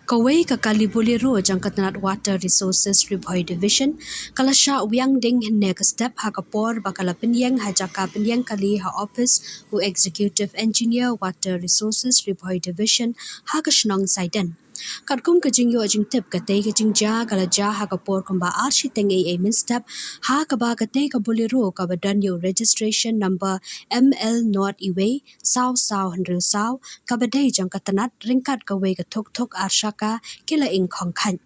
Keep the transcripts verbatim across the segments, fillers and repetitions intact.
Kawei ka kali Bolero jong ka tnat Water Resources Ri Bhoi Division ka la shah wiang ding hynne ka step ha ka por ba ka la pynïeng ha jaka pynïeng kali ha ophis u Executive Engineer Water Resources Ri Bhoi Division ha ka shnong Saiden. Katkum ka jingïoh jingtip, katei ka jingjia ka la jia ha ka por kumba ar shiteng eiei mynstep, ha kaba katei ka Bolero kaba don ïa u registration number M L not iwei saw saw hynriew saw, kaba dei jong ka tnat, ryngkat kawei ka thuk thuk ar shaka ki la ing khong khait.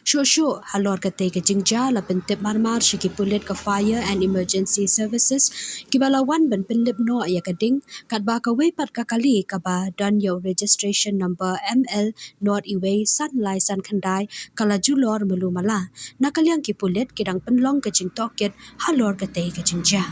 Shuh shuh halor katei ka jingjia la pyntip marmar sha ki pulit ka Fire and Emergency Services, kiba la wan ban pynlip noh ïa ka ding, katba kawei pat ka kali kaba don ïa u registration number M L not iwei san lai san khyndai ka la julor malu mala. Na ka liang ki pulit ki dang pynlong ka jingtohkit halor katei ka jingjia.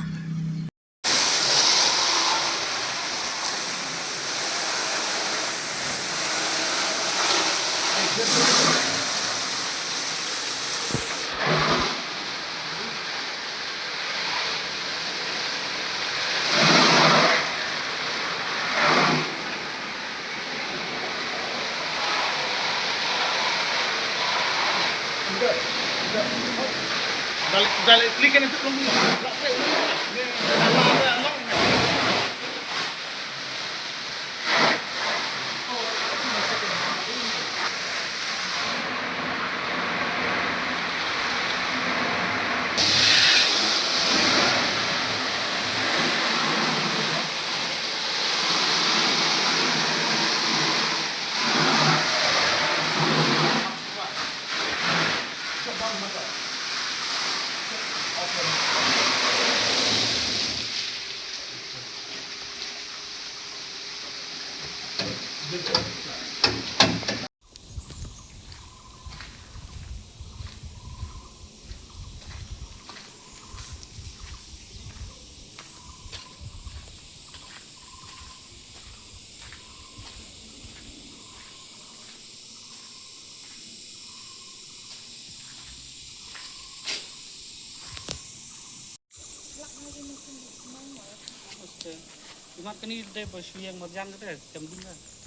Imat kani de ba shu ïeng marjan kata, jam ding ka.